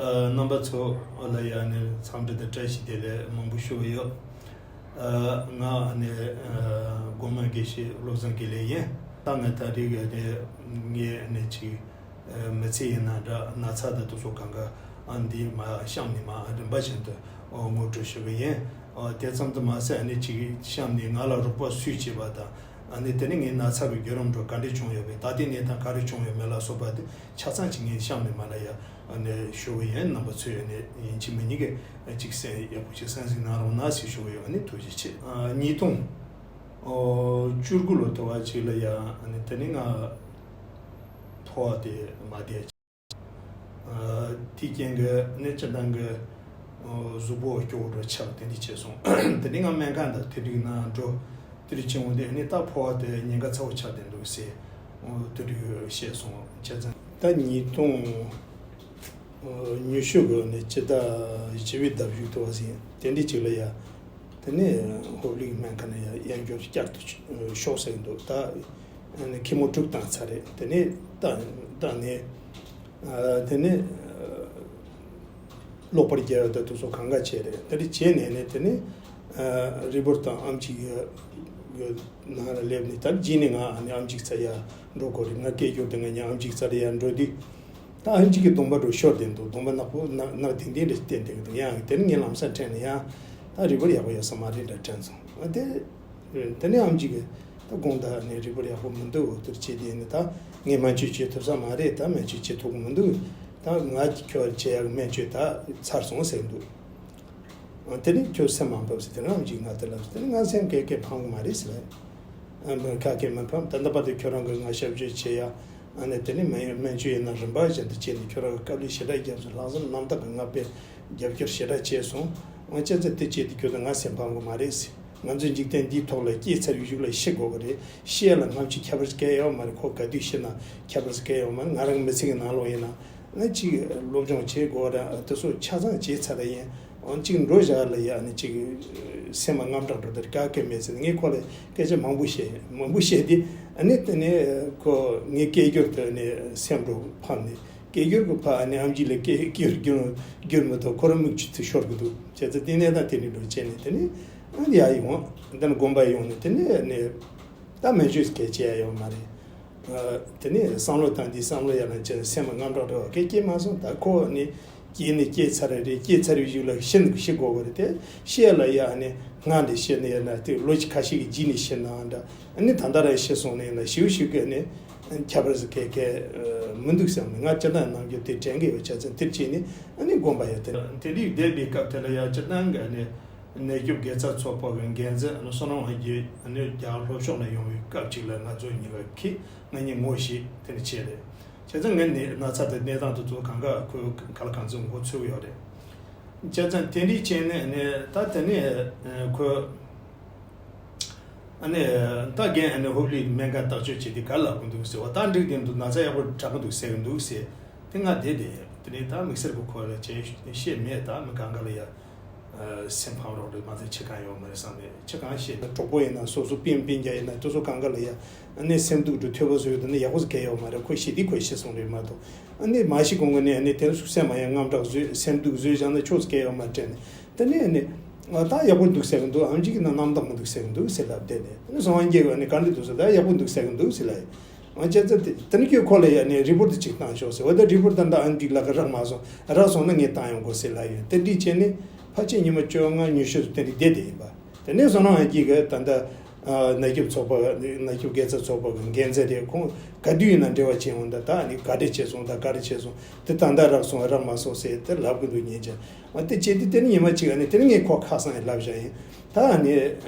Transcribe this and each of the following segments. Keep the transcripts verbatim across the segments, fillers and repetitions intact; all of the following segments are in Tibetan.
རྣམ་པ་ཚོ་ལ་ཡང་ནས་འཚམས་འདྲི་དང་བཀྲ་ཤིས་བདེ་ལེགས་མང་པོ་ཞུ་གི་ཡོད། ང་ནས་སྒོ་མང་དགེ་བཤེས་བློ་བཟང་དགེ་ལེགས་ཡིན། ད་ང་ད་རེས་ཀྱི་ནས་ངའི་ནས་ཅིག་མི་ཚེ་ཡིན་ན་འདྲ། ན་ཚ་དང་དེ་ཚོ་གང་ག་ཨ་འདི་མ་གཤམ་ནས་མ་རིམ་པ་བཞིན་དུ་ངོ་སྤྲོད་ཞུ་གི་ཡིན། དེ་ཙམ་དུ་མ་ཟད་ཨ་ནི་ཅིག་གཤམ་ནས་ང་ལ་རོགས་པ་སུས་བྱས་པ་དང་། ཨ་ནི་དེ་ནི་ངའི་ན་ཚ་གི་བརྒྱུད་རིམ་འགྲོ་ག་འདྲས་བྱུང་ཡོད་པས། ད་ལྟའི་གནས་སྟངས་ག་རེ་བྱུང་ཡོད་མེད་ལ་སོགས་པ་དེ་ཆ་ཚང་ཅིག་ངས་གཤམ་ནས་མ་ལ་ཡ་ཨ་ནི་ཞུ་གི་ཡིན། རྣམ་པ་ཚོས་ཨ་ནི་ཡིན་གཅིག་མིན་གཉིས་ཀྱི་ཅིག་གསན་ཡག་པོ་ཅིག་གསན་གཟིགས་གནང་རོགས་གནང་ཞེས་ཞུ་གི་ཡོད། ཨ་ནི་ཐུགས་རྗེ་ཆེ། ཨ་ཉིས་སྟོང་བཅུ་དགུ་ལོ་དུ་བ་ཅིག་ལ་ཡ་ཨ་ནི་དེ་ནི་ང་ཕོ་བ་དེ་མ་བསྡད། དེའི་རྐྱེན་གྱིས་ནི་སྤྱིར་བཏང་གི་གཟུགས་པོ་སྐྱོ་བོ་འདྲ་ཆགས། དེ་འདྲ་བྱས་སོང་། དེ་ནི་ང་སྨན་ཁང་དུ་དེ་དུས་ན་འགྲོ། དེ་དུས་ཕྱིན་འོང་དེ་ནི་ད་ཕོ་བ་དེ་ཉེན་ཁ་ཚ་བོ་ཆགས་བསྡད་འདུག་ཟེར་དེ་དུས་བཤད་སོང་། བྱས་ཙང་ད་ཉིས་སྟོང་ཉི་ཤུ་གི་ནི་སྤྱི་ཟླ་བཞི་པའི་ཟླ་བཞུགས་དུ་བ་ཟིན་དེ་འདྲ་ཅིག་ལ་ཡ། དེ་ནས་ཧོབ་ལིག་སྨན་ཁང་ནས་ཡང་གཡས་འགྱུར་བསྐྱར་དུ་ཤོག་ཟེར་འདུག་ད་ཁེ་མོ་དྲུག་བཏང་ཚར་རེད། དེ་ནས་ད་ད་ནས་དེ་ནས་གློག་པར་རྒྱག་ཡོད། ད་དུ་སོ་གང་ག་བྱས་རེད། དེ་འདྲ་བྱས་ནས་ནས་དེ་ནས་རི་པོར་དང་ཨམ་ཆི་ཡོད་ནང་ལ་སླེབས་ནས། ད་རྗེས་ནས་ང་ཨ་ནི་ཨམ་ཆི་ཚ་ཡ་འགྲོ་དགོས་རེད། ང་སྐད་སྒྱུར་དེ་ང་ཉ་ཨམ་ཆི་ཚ་རེ་ཡ་འགྲོ་དུས། ད་ཨ་མཆོག་གི་གདོང་པ་འདྲ་ཤོར་བསྡད་འདུག་གདོང་པ་ནག་པོ་ནག་ནག་ཏིང་ཏིང་འདྲ་བསྟན་བསྡད་འདུག་ཡང་དེ་ནི་ངས་ལམ་སང་དྲན་ནས་ཡང་ད་རི་པོར་ཡག་པོ་ཡོད་ས་མ་རེད་འདྲ་དྲན་སོང་། ཨ་དེ་དེ་ནས་ཨ་མཆོག་གིས་ད་དགོངས་དག་ནས་རི་པོར་ཡག་པོ་མི་འདུག་དེར་བྱས་དེ་ནི་ད་ངས་སྨན་བཅོས་བྱེད་ཐུབ་ས་མ་རེད། ད་སྨན་བཅོས་བྱེད་ཐུབ་ཀྱི་མི་འདུག་ད་ང་ཁྱོད་བྱེད་ཡག་སྨན་བཅོས་ད་ཚར་སོང་ཟེར་འདུག་དེ་ནས་ཁྱོད་སེམས་མ་ཕམ་ཟེར། དེ་རང་གཅིག་ང་དེ་ལབ་ཟེར། དེ་ནས་ང་སེམས་སྐད་སྐད་ཕམ་གི་མ་རེད་ཟེར། ཨ་མི་ཁ་སྐད་མི་ཕམ། ད་ལྟ་བར་དུ་ཁྱོད་རང་གིས་ང་ཞབས་ཕྱི་བྱེད་ཡ། ཨ་ནི་དེ་ནས་སྨན་སྨན་བཅོས་ཡིན་ན་རིམ་པ་བཞིན་དུ་བྱས་ནས་ཁྱོད་རང་གིས་དཀའ་ལས་ཞེ་དྲག་བརྒྱབ་སོང་། ལྷག་བསམ་རྣམ་དག་གིས་ང་དཔེ་རྒྱབ་སྐྱོར་ཞེ་དྲག་བྱས་སོང་། འོ་བྱས་ཙང་དེ་བྱས་དུས་ཁྱོད་དང་ང་སེམས་ཕམ་གི་མ་རེད་ཟེར། ང་ཚོའི་འཇིག་རྟེན་འདིའི་ཐོག་ལ་སྐྱེས་ཚར་བའི་གཞུག་ལ་ཤི་དགོས་གི་རེད། ཤི་ཡ་ལ་ང་ཚོས་ཁྱད་པར་གང་ཡོད་མ་རེད། ཁོ་ག་དུས་ཤི་ན་ཁྱད་པར་གང་ཡོད་མ་རེད། ང་རང་མི་ཚེ་གི་ནང་ལོགས་ཡིན་ན། ཨ་ནི་གཅིག་སློབ་སྦྱོང་བྱེད་དགོས་ར་དེ་ཚོ་ཆ་ཚང་བྱས་ཚར་ཡིན། ཨ་ནི་གཅིག་འགྲོ་བཞག་ལ་ཡ་ཨ་ནི་གཅིག་སེམས་མ་དངངས་སྐྲག་འགྲོ་དེར་ག་གེ་མེད་ཟེར་ནས་ངས་ཁོ་ལ་སྐད་ཆ་མང་པོ་བཤད་མང་པོ་བཤད་དེ། ཨ་ནི་དེ་ནས་ཁོ་ངའི་སྐད་སྒྱུར་དེ་ནས་སེམས་འགྲོ་ཕམ་ནས་སྐད་སྒྱུར་གི་ཕ་ཨ་ནི་ཨམ་ཆི་ལ་སྐད་སྒྱུར་སྒྱུར་སྒྱུར་མི་ཐུབ། ཁོ་རང་མིག་ཆུ་དེ་ཤོར་གི་འདུག་བྱས་ཙང་དེ་ནས་ད་དེ་ནས་འགྲོ་བྱས་ནས་དེ་ནས་ཨ་ནི་ཡ་ཡོང་དེ་ནས་དགོན་པ་ཡོང་ནས་དེ་ནས་ཨ་ནི་ད་སྨན་བཅོས་སྐད་ཆ་ཡ་ཡོང་མ་རེད། དེ་ནས་བསམ་བློ་བཏང་དུས་བསམ་བློ་ཡར་ལངས་བྱས་སེམས་ལ་དངངས་སྐྲག་འདྲ་བ་གས་སྐྱེས་མ་སོང་། ད་ཁོ་ནི་སྐྱེས་ནི་སྐྱེས་ཚར་རེད། སྐྱེས་ཚར་བའི་གཞུག་ལ་ཤི་ནི་ཤི་དགོས་པ་རེད་དེ། ཤི་ཡ་ལ་ཡ་ནི་སྔ་ནས་ཤི་ནི་ཡ་ན་དེ་ལོ་ཁ་ཤས་ཀྱི་རྗེས་ནས་ཤི་ནའང་འདྲ། ཨ་ནི་ད་ལྟ་རང་ཤི་སོང་ནས་ན་ཞིའུ་ཞིའུ་གས་ནི་ཁྱད་པར་ཟིག་གས་གས་མི་འདུག་བསམ་ནས་ང་སྤྱིར་བཏང་ནམ་རྒྱུན་དེ་དྲན་གི་ཡོད། བྱས་ཙང་དེར་བྱས་ནས་ཨ་ནི་དགོན་པ་ཡ་དེ་དེ་འདྲའི་བསྡད་པའི་སྐབས་དེ་ལ་ཡ་སྤྱིར་བཏང་གི་ནི། ནད་གཞི་དགེ་རྩ་ཚོགས་པ་གི་འགན་འཛིན་ཨ་ནི་བསོད་ནམས་དབང་རྒྱལ་ཨ་ནི་རྒྱ་གར་ལྷོ་ཕྱོགས་ནས་ཡོང་བའི་སྐབས་ཅིག་ལ་ང་ཚོ་གཉིས་ཀ་ཁྱི་ང་གཉིས་ངོ་ཤེས་དེ་འདྲ་བྱས་རེད། བྱས་ཙང་ངས་ནི་ན་ཚ་དང་གནས་སྟངས་དེ་ཚོ་གང་ག་ཁོའི་ག་ལ་གང་འཚམ་མགོ་ཚོས་ཡོད་རེད། བྱས་ཙང་དེ་འདྲའི་བྱས་ནས་ནི་ད་དེ་ནས་ཁོས་ཨ་ནི་ད་རྒན་ཨ་ནི་ཧོབ་ལིའི་སྨན་ཁང་བརྟག་དཔྱད་བྱས་ཏེ་ག་ལབ་གི་འདུག་ཟེར་བ། ད་འགྲིག་བསྡད་འདུག་ན་ཚ་ཡག་པོ་དྲག་གི་འདུག་ཟེར་གི་འདུག་ཟེར། དེ་ང་བསྡད་དེ་དེ་ནས་ད་དམིགས་བསལ་གྱི་ཁོ་ལ་བྱས་བཤད་མེད། ད་མི་གང་ག་ལ་ཡ་སེམས་ཕམ་རོགས་རེད་མ་ཚད་ཕྱི་གང་ཡོད་མ་རེད་བསམ་ནས་ཕྱི་གང་བཤད། གྲོགས་པོ་ཡིན་ན་སོ་སོ་སྤུན་སྤུན་ཀྱག་ཡིན་ན་དེ་ཚོ་གང་ག་ལ་ཡ་ཨ་ནི་སེམས་སྡུག་འགྲོ་ཐོས་པ་བཟོས་ཡོད་ན་ཡག་པོ་ཟིག་གལ་ཡོད་མ་རེད། ཁོ་ཤི་དུས་ཁོ་ཤི་སོང་རེད་མ་གཏོགས། ཨ་ནི་མ་ཤི་གོང་ག་ནས་ཨ་ནི་དེ་ཚོ་སེམས་མ་ཡ་དངངས་སྐྲག་བཟོས་སེམས་སྡུག་བཟོས་བཞག་ན་ཆོག་ཟིག་གལ་ཡོད་མ་དྲན་ནས་དེ་ནས་ཨ་ནི་ད་ཡག་པོ་འདུག་ཟེར་གི་འདུག་ཨམ་ཆི་གིས་ན་རྣམ་དག་མི་འདུག་ཟེར་གི་འདུག་ཟེར་ལབ་བསྡད་ནས་དེ་ནས་སོང་ཨ་མཆོག་གིས་ཨ་ནི་ག་འདྲ་འདུག་ཟེར། ད་ཡག་པོ་འདུག་ཟེར་གི་འདུག་ཟེར་ལབ་ཡ། ཨ་བྱས་ཙང་དེ་དེ་ནས་ཁྱོད་ཁོ་ལ་ཡ་ནས་རི་པོར་ཏི་ཅིག་བཏང་ཤོག་ཟེར་བ། ད་རི་པོར་ཏི་ད་ལྟ་ཨ་མཆོག་ལག་ག་རག་མ་སོང་། རག་སོང་ན་ངས་བཏང་ཡོང་དགོས་ཟེར་ལབ་ཡོད། དེ་འདྲས་བྱས་ནས་ཕལ་ཆེར་ཉི་མ་བཅོ་ལྔ་ཉི་ཤུ་ཙམ་དེ་འདྲས་བསྡད་དེ་ཡིན་པ། དེ་ནས་བསོད་ནམས་དབང་རྒྱལ་གྱིས་ད་ལྟ་ནད་གཞི་ཚོགས་པ་ནད་གཞི་དགེ་རྩ་ཚོགས་པ་གི་འགན་འཛིན་རེད། ཁོང་ག་དུས་ཡིན་ན་འབྲེལ་བ་བྱེད་འོང་། ད་ད་ནི་ག་འདྲས་བྱས་སོང་། ད་ག་རེ་བྱས་སོང་། དེ་ད་ལྟ་རག་སོང་རག་མ་སོང་ཟེར་དེ་ལབ་གི་འདུག་ཉིན་རྒྱུན། ཨ་དེ་བྱས་དུས་དེ་ནི་ཉི་མ་གཅིག་ཨ་ནི་དེ་ནི་ངས་ཁོ་ཁ་སང་ཡང་ལབ་བཞག་ཡིན། ད་ཨ་ནི་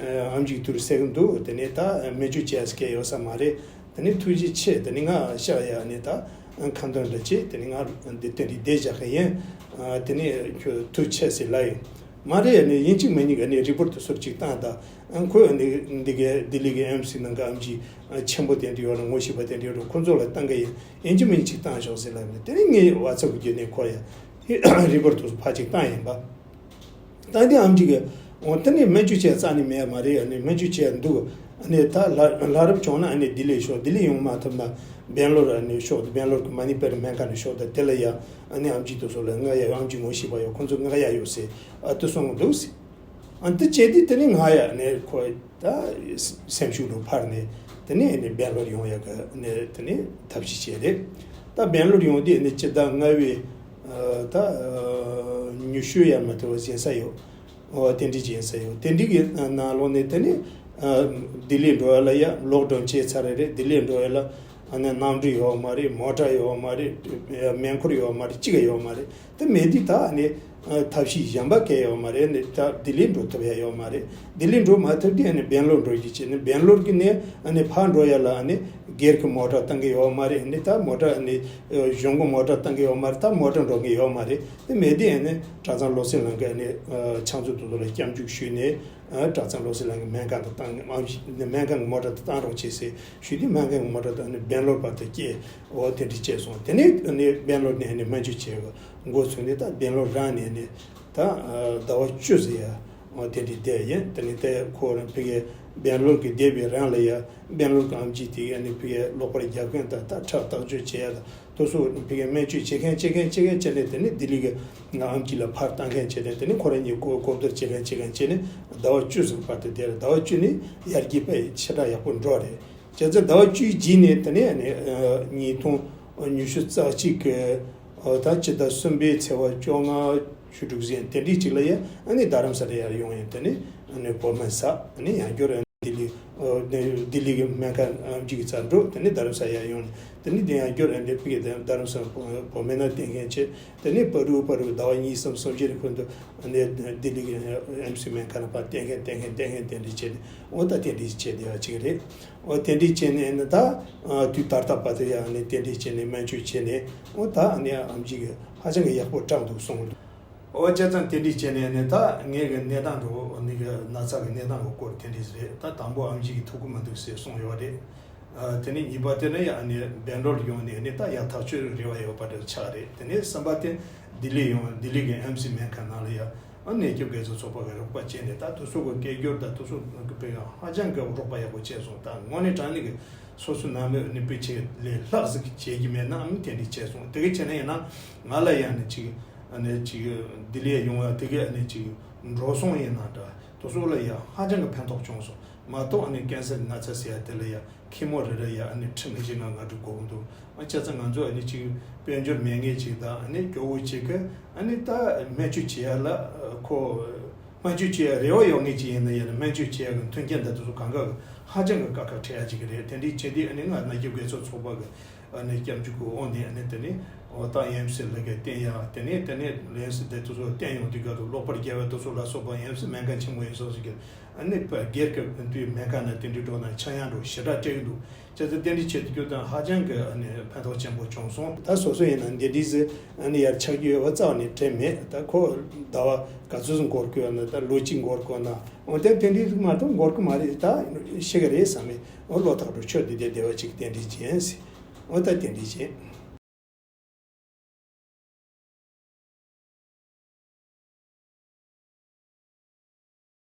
ཨམ་ཆིག་དུར་ཟེར་གི་འདུག་དེ་ནི་ད་སྨན་བཅོས་བྱས་སྐད་ཡོད་ས་མ་རེད། དེ་ནི་ཐུགས་རྗེ་ཆེ། དེ་ནི་ང་ཤག་ཡ་ནི་ད་ཁ་འདོན་འདྲ་བྱེད། དེ་ནི་ང་འདི་དེ་འདྲའི་བསྡད་བཞག་གི་ཡིན། དེ་ནི་ཁྱོད་ཐུགས་ཆེ་ཟེར་ལབ་ཡིན། མ་རེད། ཨ་ནི་ཡིན་གཅིག་མིན་གཉིས་ཨ་ནི་རི་པོར་ཏི་ཟུར་གཅིག་བཏང་། ད་ཁོས་ཨ་ནི་འདི་གའི་ལྡི་ལི་གི་ཨེམ་སི་ནང་གི་ཨམ་ཆི་ཆེན་པོ་དེ་འདྲ་ཡོད་རེད། ངོ་ཤེས་པ་དེ་འདྲ་ཡོད་རེད། ཁོ་ཚོ་ལ་བཏང་གི་ཡིན། ཡིན་གཅིག་མིན་གཅིག་བཏང་ཤོག་ཟེར་ལབ་ནས་དེ་ནི་ངའི་ཝ་ཚབ་གི་བརྒྱུད་ནས་ཁོ་ཡ་རི་པོར་ཏི་ཕར་གཅིག་བཏང་ཡིན་པ། ད་འདི་ཨམ་ཆི་གིས་འོ་དེ་ནས་སྨན་བཅོས་བྱས་རྩ་ནས་མེད་མ་རེད། ཨ་ནི་སྨན་བཅོས་བྱས་འདུག་ཨ་ནི་ད་ལྷ་ལྷ་རབ་བྱུང་ན་ཨ་ནི་ལྡི་ལི་ཤོག་ལྡི་ལི་ཡོང་མ་ཐུབ་ན་སྦེང་ལོར་ཨ་ནི་ཤོག་སྦེང་ལོར་གི་མ་ཎི་པར་སྨན་ཁང་ནས་ཤོག་ད་དེ་ལ་ཡ་ཨ་ནི་ཨམ་ཆི་དེ་ཚོ་ལ་ང་ཡ་ཡོད། ཨམ་ཆི་ངོ་ཤེས་པ་ཡོད། ཁོང་ཚོ་ང་ཡ་ཡོད་ཟེར་ཨ་དེ་གསུང་གི་འདུག་ཟེར། ཨ་དེ་བྱས་དུས་དེ་ནི་ང་ཡ་ཨ་ནི་ཁོ་ད་སེམས་ཤུགས་ལ་ཕར་ནས་དེ་ནི་ཨ་ནི་སྦེང་ལོར་ཡོང་ཡ་གི་ཨ་ནི་དེ་ནི་ཐབས་ཤེས་བྱས་རེད། ད་སྦེང་ལོར་ཡོང་དུས་ཨ་ནི་སྤྱི་ཟླ་ལྔ་པའི་ཨ་ད་ཨ་ཉི་ཤུ་ཡར་མ་དེ་བ་གཟན་ས་ཡོད། འོ་དེ་འདྲ་ཅིག་ཡིན་ས་ཡོད། དེ་འདྲ་གི་ནང་ལོགས་ནས་དེ་ནི་ཨ་ལྡི་ལི་འགྲོ་ཡ་ལ་ཡ་ལོག་ཌའོན་བྱས་ཚར་རེད། ལྡི་ལི་འགྲོ་ཡ་ལ་ཨ་ནི་གནམ་གྲུ་ཡོད་མ་རེད། མོ་ཊ་ཡོད་མ་རེད། མེ་འཁོར་ཡོད་མ་རེད། གཅིག་ཡོད་མ་རེད། དེ་མེད་དུས་ད་ཨ་ནི་ཨ་ཐབས་ཤེས་གཞན་པ་གང་ཡོད་མ་རེད། ཨ་ནི་ད་ལྡི་ལི་འགྲོ་ཐུབ་ཡ་ཡོད་མ་རེད། ལྡི་ལི་འགྲོ་མ་ཐུབ་དུས་ཨ་ནི་སྦེང་ལོར་འགྲོ་རྒྱུ་བྱས་ནས་སྦེང་ལོར་གི་ནས་ཨ་ནི་ཕར་འགྲོ་ཡ་ལ་ཨ་ནི་སྒེར་གྱི་མོ་ཊ་བཏང་གི་ཡོད་མ་རེད། ཨ་ནི་ད་མོ་ཊ་ཨ་ནི་གཞུང་གི་མོ་ཊ་བཏང་གི་ཡོད་མ་རེད། ད་མོ་ཊ་འགྲོ་གི་ཡོད་མ་རེད། དེ་མེད་དུས་ཨ་ནི་གྲྭ་ཚང་བློ་གསལ་ལགས་ཀྱིས་ཨ་ནི་ཨ་ཕྱག་མཛོད་དེ་ཚོ་ལ་སྐྱབས་འཇུག་ཞུས་ནས་ཨ་གྲྭ་ཚང་བློ་གསལ་ལགས་ཀྱི་སྨན་ཁང་དུ་བཏང་། ཨམ་ཆི་སྨན་ཁང་གི་མོ་ཊ་དུ་བཏང་རོགས་བྱེད་ཟེར་ཞུས་དུས་སྨན་ཁང་གི་མོ་ཊ་དུ་ཨ་ནི་སྦེང་ལོར་བར་དུ་སྐྱེལ། འོ་དེ་འདྲ་བྱས་སོང་། དེ་ནས་ཨ་ནི་སྦེང་ལོར་ནས་ཨ་ནི་སྨན་བཅོས་བྱས་པ་འགོ་ཚུགས་ནས་ད་སྦེང་ལོར་རང་ནས་ཨ་ནི་ད་ཟླ་བ་བཅུ་ཙམ་ཡ་འོ་དེ་འདྲ་བསྡད་ཡིན། དེ་ནས་དེ་ཁོ་རང་ཕ་གི་སྦེང་ལོར་གི་བསྡད་པའི་རིང་ལ་ཡ་སྦེང་ལོར་གི་ཨམ་ཆི་དེ་ཨ་ནི་ཕ་གི་ལོག་པར་རྒྱག་མཁན་དང་ད་ཁྲག་བརྟག་དཔྱད་བྱེད་ཡ་དང་། དེ་ཚོ་ཕ་གི་སྨན་བཅོས་བྱེད་མཁན་བྱེད་མཁན་བྱེད་མཁན་བྱས་ནས་དེ་ནས་ལྡི་ལི་གི་ཨམ་ཆི་ལ་ཕར་བཏང་མཁན་བྱས་ནས་དེ་ནས་ཁོ་རང་གཉིས་གོ་གོ་བསྡུར་བྱེད་མཁན་བྱེད་མཁན་བྱས་ནས་ཟླ་བ་བཅུ་ཙམ་བར་དུ་དེར་ཟླ་བ་བཅུ་ནི་ཡར་རྒྱས་པ་ཞེ་དྲག་ཡག་པོ་འགྲོ་རེད། བྱས་ཙང་ཟླ་བ་བཅུའི་རྗེས་ནས་དེ་ནས་ཨ་ནི་ཉིས་སྟོང་ཉི་ཤུ་རྩ་གཅིག་གི་ད་སྤྱི་ཟླ་གསུམ་པའི་ཚེས་པ་བཅོ་ལྔ་བཅུ་དྲུག་ཟིན་དེ་འདྲའི་ཅིག་ལ་ཡ་ཨ་ནི་རྡ་རམ་ས་ལ་ཡར་ཡོང་ཡིན། དེ་ནས་ཨ་ནི་བོད་སྨན་ཟ། ཨ་ནི་ཡང་བསྐྱར་ལྡི་ལི། ཨོ། ལྡི་ལི་གི་སྨན་ཁང་ཨ་གཅིག་གི་རྩར་འགྲོ། དེ་ནས་རྡ་རམ་ས་ཡར་ཡོང་ནས་དེ་ནས་དེ་ཡང་བསྐྱར་ཨ་འདི་ཕ་གི་རྡ་རམ་ས་བོད་སྨན་ནང་བསྟེན་མཁན་བྱས། དེ་ནས་པ་རུ་པ་རུ་ཟླ་བ་གཉིས་གསུམ་གསུམ་བཞི་རེ་ཁོན་དུ་ཨ་ནི་ལྡི་ལི་གི་ཨེམ་སི་སྨན་ཁང་ནང་ཕར་བསྟེན་མཁན་བསྟེན་མཁན་བསྟེན་མཁན་དེ་འདྲ་བྱས་ནས། འོ་ད་དེ་འདྲ་བྱས་བསྡད་པ་ཅིག་རེད། འོ་དེ་འདྲ་བྱས་ནས་ཨ་ནི་ད་དུས་ད་ལྟ་བར་དུ་ཡང་ཨ་ནི་དེ་འདྲ་བྱས་ནས་སྨན་བཅོས་བྱས་ནས། འོ་ད་ཨ་ནི་ཨམ་ཆི་གི་ཧ་ཅང་གི་ཡག་པོ་དྲག་འདུག་གསུངས། འོ་བྱས་ཙང་དེ་འདྲ་བྱས་ནས་ནི་ད་ངའི་གི་གནས་སྟངས་འགྲོ་ནི་གི་ན་ཚ་གི་གནས་སྟངས་གི་སྐོར་དེ་འདྲ་རེད། ད་དང་པོ་ཨམ་ཆི་གིས་ཐུབ་ཀྱི་མི་འདུག་ཟེར་གསུངས་ཡོད་རེད། ཨ་དེ་ནས་གཉིས་པ་དེ་ནི་ཡང་ནི་སྦེང་ལོར་ཡོང་ནས་ནི་ད་ཡར་ཐག་གཅོད་རེ་བ་ཡོད་པ་འདྲ་ཆགས་རེད། དེ་ནས་གསུམ་པ་དེ་ལྡི་ལི་ཡོང་། ལྡི་ལི་གི་ཨེམ་སི་སྨན་ཁང་ནང་ལ་ཡ་ཨ་ནད་སྐྱོབ་དགེ་རྩ་ཚོགས་པ་གི་རོགས་པ་བྱས་ནས་ད་དེ་ཚོ་གི་སྐད་སྒྱུར་དང་དེ་ཚོ་གི་ཕ་གི་ཧ་ཅང་གི་རོགས་པ་ཡག་པོ་བྱས་སོང་། ད་དངོས་གནས་དྲང་གནས་ཀྱི་སོ་སོ་ནང་མི་ནི་དཔེ་ཆ་ལས་ལྷག་ཟིག་བྱེད་ཀྱི་མེད་ནའང་དེ་འདྲ་བྱས་སོང་། དེ་ག་བྱས་ན་ཡིན་ན་ང་ལ་ཡང་ནི་ཅིག་ཨ་ནི་ཅིག་ལྡི་ལི་ཡོང་བ་དེ་ག་ཨ་ནི་ཅིག་འགྲོ་སོང་ཡིན་ན་འདྲ། དེ་ཚོ་ལ་ཡང་ཧ་ཅང་གི་ཕན་ཐོགས་བྱུང་སོང་། མ་གཏོགས་ཨ་ནི་ཀན་སར་ན་ཚ་ཟེར་ཡ་དེ་ལ་ཡང་ཁེ་མོ་རེ་རེ་ཡང་ཨ་ནི་ཁྲི་ལྔ་བཞི་ལྔ་ལྔ་དྲུག་དགོས་ཀྱི་འདུག། ཨ་བྱས་ཙང་ང་ཚོ་ཨ་ནི་ཅིག་དཔལ་འབྱོར་མེད་མཁན་ཅིག་དང་ཨ་ནི་སྐྱོ་བོ་ཅིག་གི་ཨ་ནི་ད་སྨན་བཅོས་བྱེད་ཡ་ལ་ཁོ་སྨན་བཅོས་བྱེད་ཡ་རེ་བ་ཡོད་མཁན་ཅིག་ཡིན་ན་ཡང་ནི་སྨན་བཅོས་བྱེད་ཡ་གི་མཐུན་རྐྱེན་དང་དེ་ཚོ་གང་ག་གི་ཧ་ཅང་གི་དཀའ་ཁག་འཕྲད་ཡ་ཅིག་རེད། དེ་འདྲའི་བྱེད་དུས་ཨ་ནི་ང་ནད་སྐྱོབ་དགེ་རྩ་ཚོགས་པ་གི་ཨ་ནི་སྐྱབས་འཇུག་གི་འོག་ནས་ཨ་ནི་དེ་ནས་འོ་ད་ཨེམ་སི་ལ་ག་བསྟན་ཡ། དེ་ནས་དེ་ནས་ཨེམ་སི་དེ་ཚོ་བསྟན་ཡོང་དུས་སྐབས་སུ་གློག་པར་རྒྱག་པ་དེ་ཚོ་ལ་སོགས་པ་ཨེམ་སི་སྨན་ཁང་ཆེན་མོ་ཡིན་སོང་ཟིག་གི་ཨ་ནི་སྒེར་གྱི་སྨན་པའི་སྨན་ཁང་ནང་དེ་འདྲའི་འགྲོ་ན་ཆག་ཡང་འགྲོ་ཞེ་དྲག་སྤྲད་ཀྱི་འདུག། བྱས་ཙང་དེ་འདྲའི་བྱེད་དུས་ཀྱང་ཧ་ཅང་གི་ཨ་ནི་ཕན་ཐོགས་ཆེན་པོ་བྱུང་སོང་། ད་སོ་སོ་ཡིན་ན་འདི་འདྲའི་ཟིག་ཨ་ནི་ཡར་ཆག་རྒྱུ་ཡོད་པ་རྩ་བ་ནས་དྲན་མེད། ད་ཁོ་ཟླ་བ་ག་ཚོད་ཟིག་འགོར་དགོས་ན་ད་ལོ་གཅིག་འགོར་དགོས་ན་འོ་དེ་དེ་འདྲའི་ཟིག་མ་གཏོགས་འགོར་གི་མ་རེད། ད་ཤེས་གི་རེད་བསམ་མེད། འོ་བློ་ཐག་རུ་ཆོད་དེ་བསྡད་བསྡད་པ་ཅིག་དེ་འདྲའི་ཅན་ཟིག། འོ་ད་དེ་འདྲའི་ཅན།